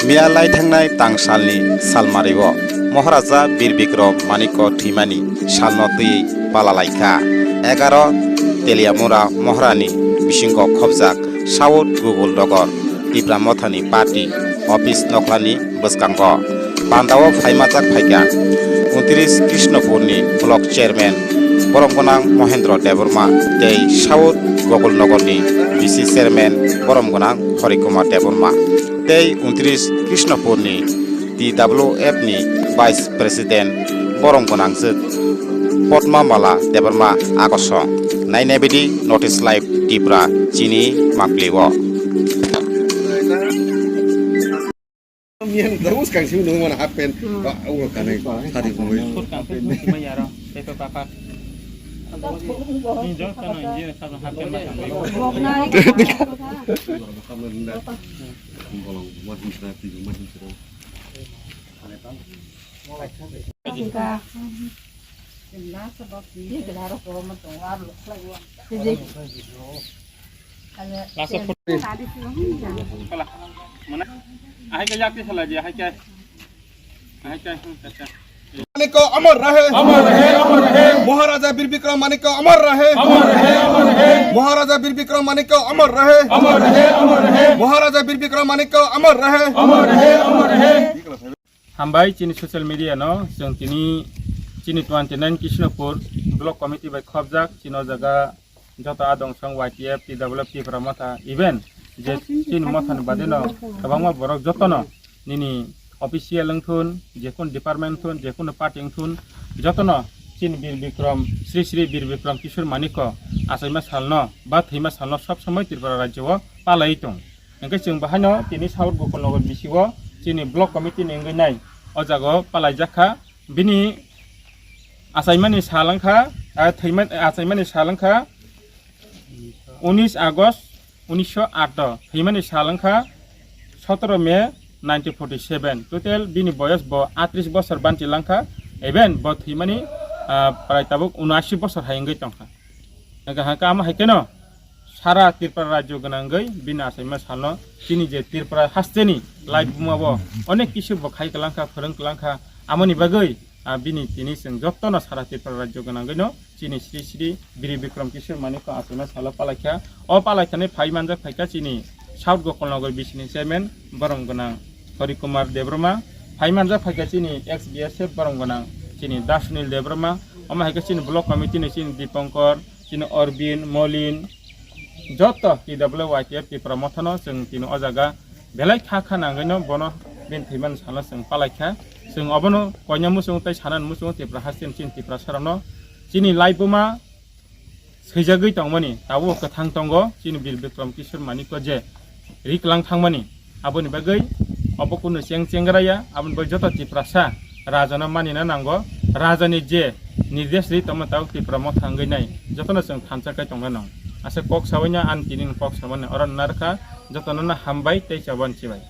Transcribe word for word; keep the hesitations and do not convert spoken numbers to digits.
Miya lai thangnai tang salni salmario Maharaja Bir Bikram Manikya thwimani salno twi pala laikha. Egaro Teliamura Moharani bisingo khobjak South Gogol Nogor Tipra Mothani party office nokhlani bwskango. Pandao phaimajak phaikha untris Krishnopurni block chairman borom gwnang Mohendra Debbarma tei South Gogol Nogorni V C chairman borom gwnang Hari Kumar Debbarma tei untris Krishnopurni T W F ni vice president borom gwnangjwk Padma Mala Debbarma akosong. Nainai bidi North East Live Tripura chini mangpili o. Miyan terus kang simi nung mana happen. Hmm. Ba, ulo kanai. Tadi kungwi. Sut kang sut sima yaro. Pepe papa. Ni jor kano inji sa sa happen ma kang. Bolong, ma hinsra, tiga, ma hinsra. Last foot. Kala. Mana? Ahai ke yak ke sala je, ahai ke. Ahai ke, hmm, acha. Manik अमर रहे। अमर रहे, अमर रहे। महाराजा वीर विक्रम मानिक अमर रहे। अमर रहे, अमर रहे। महाराजा वीर विक्रम मानिक अमर रहे। अमर रहे, अमर रहे। महाराजा वीर विक्रम मानिक अमर रहे। अमर रहे, अमर रहे। Hambai chini social media no, chwng tini chini twenty nine Krishnapur block committee bai khobjak, chini o jaga joto adong song Y T F, T W F, Tipra Motha, even je chini motha ni bade no kwbangma borok joto no nini official wngthun, jekun department thun, jekun party wngthun, joto no chini Bir Bikram, Sri Sri Bir Bikram Kishore Manikya achaima salno ba thwima salno sob somoi Tripura rajyo o palai tong. Hingke chwng bahaino tini South Gokul Nagar B C o chini block committee ni wngwi nai o jaga o palaijak kha. Bini achaimani sal wngkha, ah, thwima-, achaimani sal wngkha unis August unisho aat o, thwimani sal wngkha sotoro May nineteen forty seven. Total bini boyos bo atris bosor banchi langkha, even bo thwimani, ah, prai tabuk unashi bosor hai wngwi tongkha. Hingke hingke amo hai kheno sara Tripura rajyo gwnangwi bini achaima salno chini je Tripura hasteni life buma bo onek kisu bo khai kwlangkha, phwrwng kwlangkha, amoni bagwi, ah, bini tini chwng jotono sara Tripura rajyo gwnangwino chini Sri Sri Bir Bikram Kishore Manikya achaima salo palaikha. O palaikhani phai manjak phaikha chini South Gokul Nagar B C ni chairman borom gwnang Hari Kumar Debbarma, phai manjak phaikha chini ex B S F borom gwnang chini Das Sunil Debbarma, omo hai khe chini block committee ni chini Dipankar, chini Orbin, Molin, joto T W Y T F Tipra Mothano chwng tini o jaga belai kha kha nangwino bono bini thwimani salo chwng palaikha. Chwng obono koina muchungo tei sanani muchungo Tipra hasteni chini Tiprasarokno chini laibuma swijagwi tongmani tabuk kwthang tongo chini Bir Bikram Kishore Manikya je riklang thangmani. Aboni bagwi obo kunu cheng chengra ya, aboni bagwi joto Tiprasa rajano manina nango, rajani je nirdesh ri tongma tabuk Tipra Motha wngwi nai jotono chwng thansa kai tongna nang. Asa kok sabaino ani tini kok samani oro narwkha, jotono no hambai tei chaban chibai.